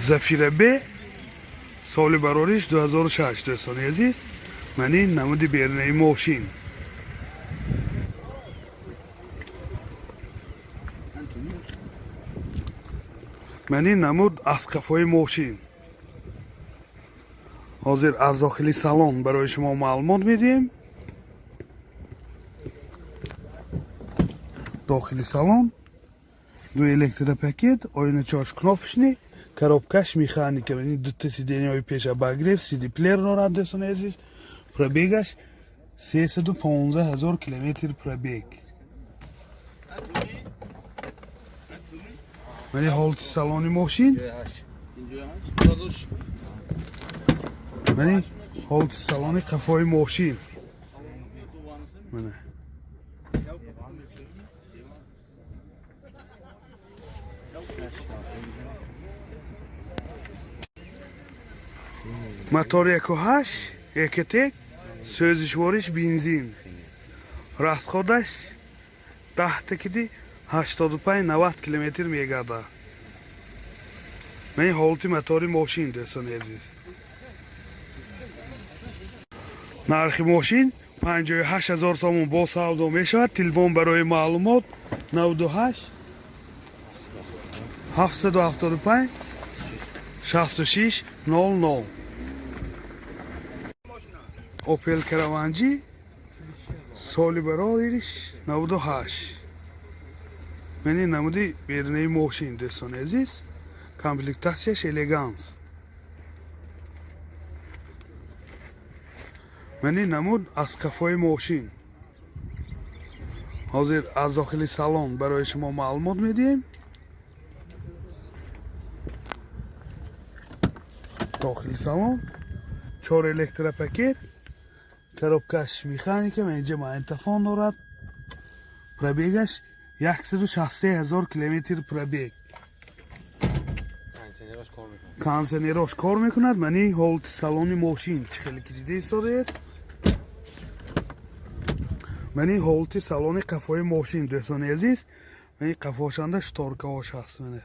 Зафира Б, соли барориш 2006. Дӯстони азиз, ман ин намуди берунаи мошин. Ман ин намуд аз қафои мошин. Ҳозир аз дохили салон барои шумо маълумот медиҳем. Дохили салон ду электропакет, оиначаош кнопочный, коробкаш механика, дута сиденияҳои пеш обогрев, сиди плеер дорад. Дӯстони азиз, пробегаш 315 000 километр пробег. Мани ҳолати салони мошин, мани ҳолати салони қафои мошин. Мана мотор 1.8 Ecotec, сӯзишвориш бензин, расходаш 10-та киди 85-90 километр мегардад. Мани ҳолати мотори мошин. Дӯстони азиз, нархи мошин 58 000 сомон, бо савдо мешавад. Телефон барои маълумот 98 775 66 00. Opel Caravan G, соли барориш 98. Мани намуди берунаи мошин. Дӯстони азиз, комплектатсияш Элеганс. Мани намуд аз қафои мошин. Ҳозир аз дохили салон барои шумо маълумот медиҳем. Дохили салон чор электропакет, коробкаш механика, инҷа магнитофон дорад. Пробегаш 163 000 километр пробег. Кондиционерош кор мекунад. Мани ҳолати салони мошин, чӣ хеле ки дида истодаед. Мани ҳолати салони қафои мошин. Дӯстони азиз, мани қафошанда шторкаош ҳаст, мана.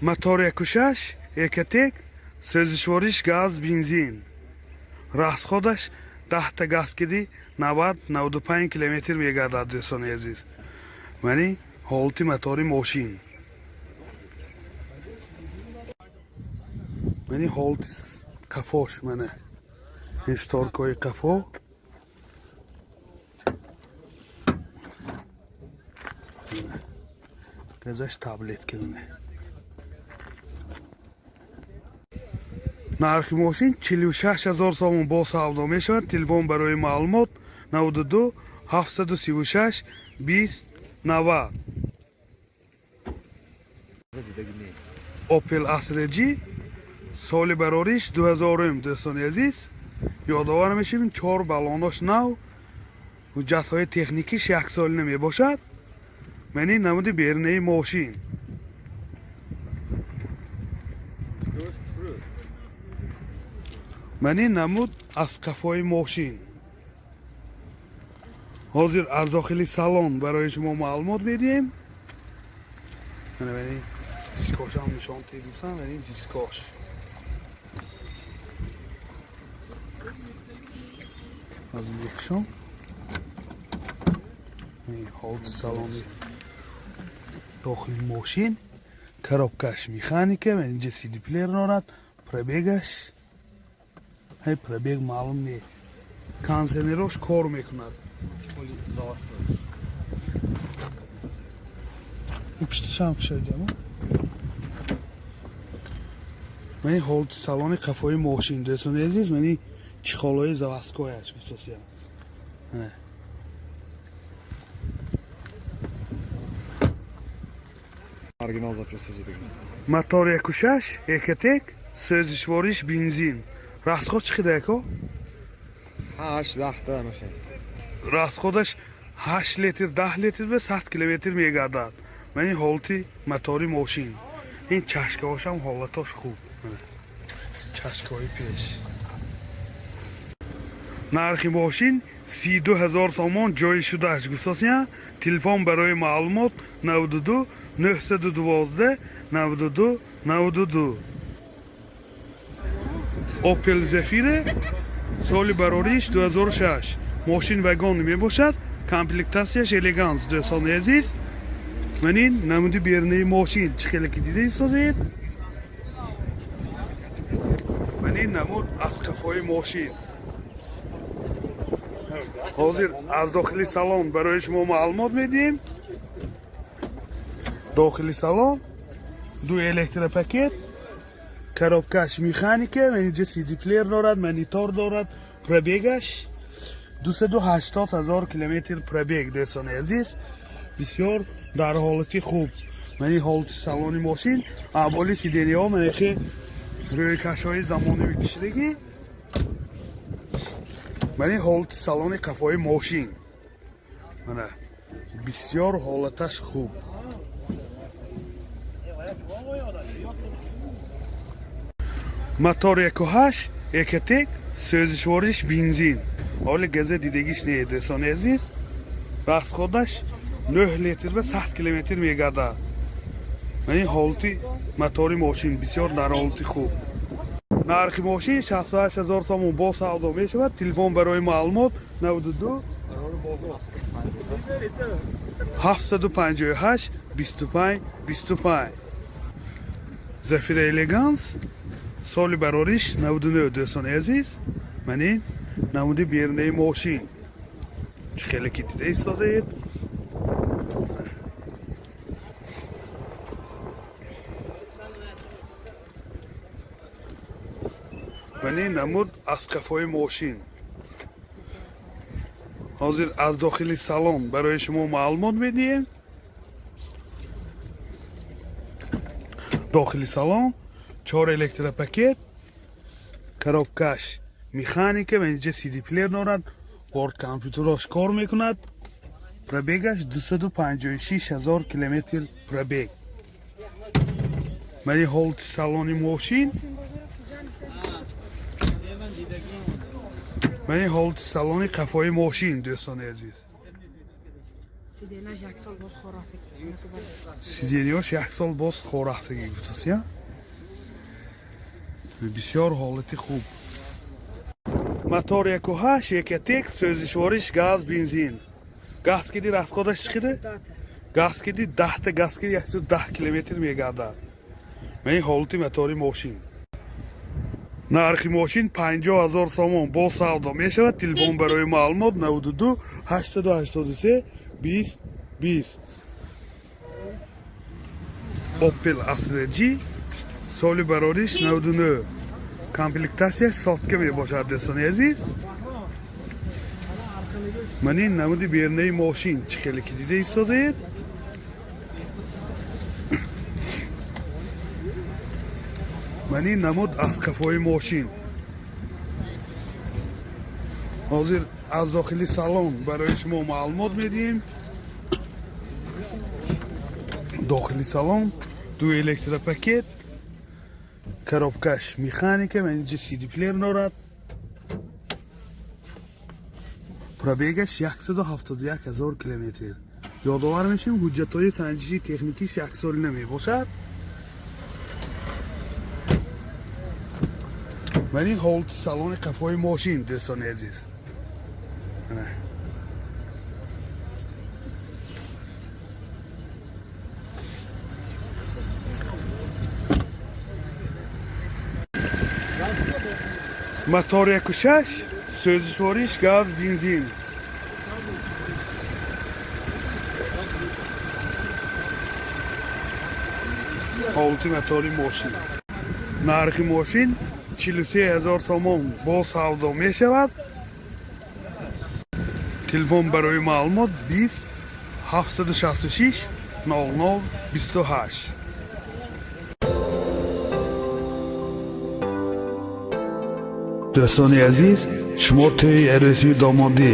Мотор 1.6 Ecotec, сӯзишвориш газ, бензин, расходаш 10-та газ киди 90-95 километр мегардад. Дӯстони азиз, мани ҳолати мотори мошин, мани ҳолати қафош, мана ин шторкаҳои қафо. Газаш таблетка. Нархи мошин 46 000 сомон, бо савдо мешавад. Телефон барои маълумот 92 736 20 90. Opel Astra G, соли барориш 2000. Дӯстони азиз, ёдовар мешавем, чор баллонош нав, ҳуҷҷатҳои техникиш яксолина мебошад. Мани намуди берунаи мошин. Мани намуд аз қафои мошин. Ҳозир аз дохили салон барои шумо маълумот медиҳем. Мани дискошам нишон тедусам, мани дискош. Аз мекушам ҳолати салони дохили мошин. Коробкаш механика, инҷа сиди плеер дорад. Пробегаш, ҳай, пробег маълум не. Кондиционерош кор мекунад. Заводской. Пушташам кушодиам. Мани ҳолати салони қафои мошин. Дӯстони азиз, мани чехолҳои заводскояш гуфтасиям. Мана. Оригинал запчасть degan. Мотор 1.6 Ecotec, сӯзишвориш бензин, расход чӣ қадар, ако? 8 10-та mashin. Расходаш 8 литр, 10 литр ба 100 километр мегардад. Мани ҳолати мотори мошин. Ин чашкаҳошам ҳолатош хуб. Мана. Чашкаҳои пеш. Нархи мошин 32 000 сомон ҷои шудааш гуфтосия. Телефон барои маълумот 92 912 92 92. Opel Zafira, соли барориш 2006. Мошин вагон мебошад, комплектатсияш элеганс. Дӯстони азиз, ман ин намуди берунаи мошин, чӣ хеле ки дида истодаед. Ман ин намуд аз қафои мошин. Ҳозир аз дохили салон барои шумо маълумот медиҳем. Дохили салон ду электропакет, коробкаш механика, инҷа CD плеер дорад, монитор дорад. Пробегаш 280 ҳазор километр пробег. Дӯстони азиз, бисёр дар ҳолати хуб. Мани ҳолати салони мошин, аввали сиденьяҳо манехи рӯйкашҳои замонавӣ кишидагӣ. Мани ҳолати салони қафои мошин, мана, бисёр ҳолаташ хуб. Мотор 1.8 Ecotec, сӯзишвориш бензин, ҳоли газа дидагиш не. Дӯстони азиз, расходаш 9 литр ба 100 километр мегардад. Мани ҳолати мотори мошин бисёр дар ҳолати хуб. Нархи мошин 68 ҳазор сомон, бо савдо мешавад. Телефон барои маълумот 92 758 25 25. Зафира Элеганс, соли барориш 99. Дӯстони азиз, ман ин намуди берунаи мошин, чӣ хеле ки дида истодаед. Ман ин намуд аз қафои мошин. Ҳозир аз дохили салон барои шумо маълумот медиҳем. Дохили салон чор электропакет, коробкаш механика ва инҷа CD плеер дорад, борт компютерош кор мекунад. Пробегаш 256 ҳазор километр пробег. Мани ҳолати салони мошин, мани ҳолати салони қафои мошин, дӯстони азиз. Сиденаш як сол боз хорафт. Сиденьёш як сол боз хорафтагӣ гуфтаст я, бисёр ҳолати хуб. Мотор 1.8 Ecotec, сӯзишвориш газ, бензин. Газ киди, расходаш чӣ қида? Газ киди, 10-та газ киди, 110 километр мегардад. Ман ин ҳолати мотори мошин. Нархи мошин 50 ҳазор сомон, бо савдо мешавад. Телефон барои маълумот 92 883 20 20. Opel Astra G, соли барориш 99, комплектатсия сотка мебошад. Дӯстони азиз, ман ин намуди берунаи мошин, чӣ хеле ки дида истодаед. Ман ин намуд аз қафои мошин. Ҳозир аз дохили салон барои шумо маълумот медиҳем. Дохили салон ду электропакет, коробкаш механика, ман инҷа CD плеер дорад. Пробегаш 171 ҳазор километр. Ёдовар мешавем, ҳуҷҷатҳои санҷиши техникиш яксолина мебошад. Ман ин ҳолати салони қафои мошин, дӯстони азиз. Ана. Мотор 1.6, сӯзишвориш газ, бензин. Ҳолати мотори мошин. Нархи мошин 43 ҳазор сомон, бо савдо мешавад. Телефон барои маълумот 20 766 00 28. Дӯстони азиз, шумо тӯи арӯсию домодӣ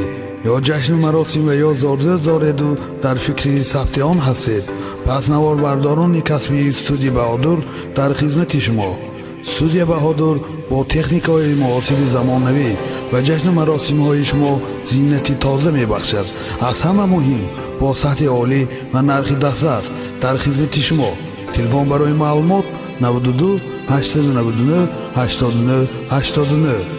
ё ҷашну маросим ва ё зодрӯз дореду дар фикри сабти он ҳастед, пас наворбардорони касбии студия Баҳодур дар хизмати шумо. Студия Баҳодур бо техникаҳои муосири замонавӣ. Ба ҷашну маросимҳои шумо зинати тоза мебахшад. Аз ҳама муҳим, бо сатҳи олӣ ва нархи дастрас дар хизмати шумо. Телефон барои маълумот: 92 899 89 89.